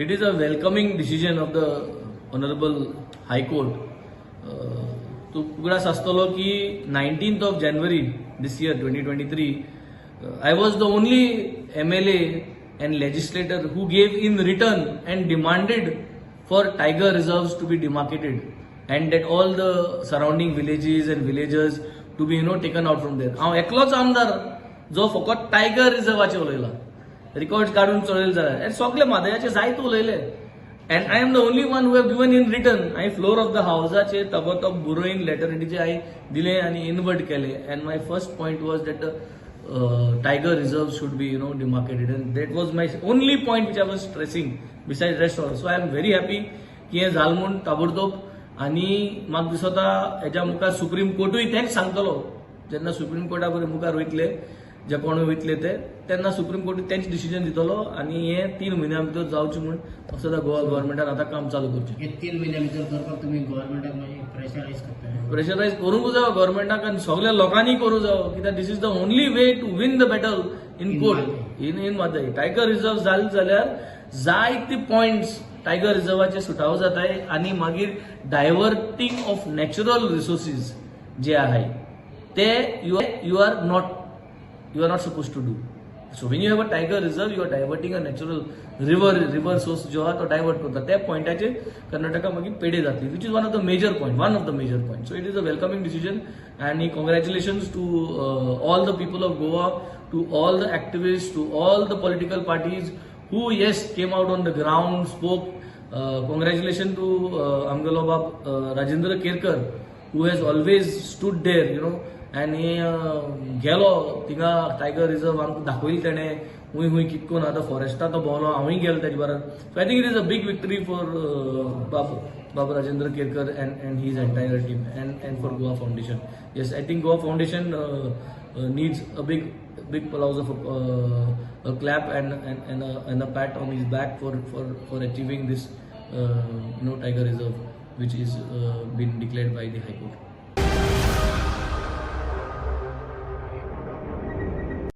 It is a welcoming decision of the Honourable High Court. तूं उगडास आसतलो की 19th of January this year, 2023, I was the only MLA and legislator who gave in written and demanded for tiger reserves to be demarcated and that all the surrounding villages and villagers to be taken out from there. हांव एकलोच आमदार जो फकत tiger रिझर्वाचेर उलयला. Record काडून चोयले जाल्यार आनी सगळे म्हादयाचे जायते उलयले and I am the only one who have given in written. हांवें फ्लोर ऑफ the हावजाचेर तबोतब बरोवन लेटर हेडीचेर हांवें दिलें आनी इनवर्ट केलें and my first point was that tiger reserve should be demarcated, and that was my only point which I was stressing besides rest all. So I am very happy की हें जालें म्हूण ताबडतोब. आनी म्हाका दिसता हेज्या मुखार सुप्रीम कोर्टूय तेंच सांगतलो. जेन्ना सुप्रीम कोर्टा मुखार वयतले, जे कोण वयतले ते, तेन्ना सुप्रीम कोर्ट तेंच डिसिजन दितलो. आनी हे 3 म्हयन्या भितर जावचें म्हूण असो गोवा गव्हर्मेंटान आतां काम चालू करचें. हे 3 म्हयन्या भितर करपाक तुमी गव्हर्मेंटाक मागीर प्रेशरायज करतले? प्रेशरायज करूंक जावो गव्हर्मेंटाक आनी सगल्या लोकांनी करूं जावो, कित्याक this is the only way to win the battle in in court. Mhadei. In Mhadei tiger reserve जाले जाल्यार जायते पॉयंट्स टायगर रिझर्वाचे सुटावो जाताय आनी मागीर डायवर्टींग ऑफ नॅचरल रिसोर्सीस जे आहाय ते you are not suppose to do so. When you have a tiger reserve, you are diverting a natural river source जो आहा तो डायवर्ट करता. त्या पॉयंटाचेर कर्नाटका मागीर पेडे जातली, which is one of the major point, one of the major point. So it is a welcoming decision आनी congratulations to all the people of Goa, to all the activist, to all the political parties who, yes, came out on the ground, spoke. Congratulations to आमगेलो बाब Rajendra Kerkar, who has always stood there आनी गेलो थिंगा tiger reserve आमकां दाखयलें तेणें हुंय हुंय कित कोन्न. आतां फॉरेस्टा तो भोंवलो, हांवूय गेलो तेजे बराबर. So I think it is a big victory for बाब Rajendra Kerkar and his entire team and for Goa Foundation. Yes, I think Goa Foundation needs a big big applause of a clap and a pat on his back for achieving this tiger reserve which is been declared by the High Court.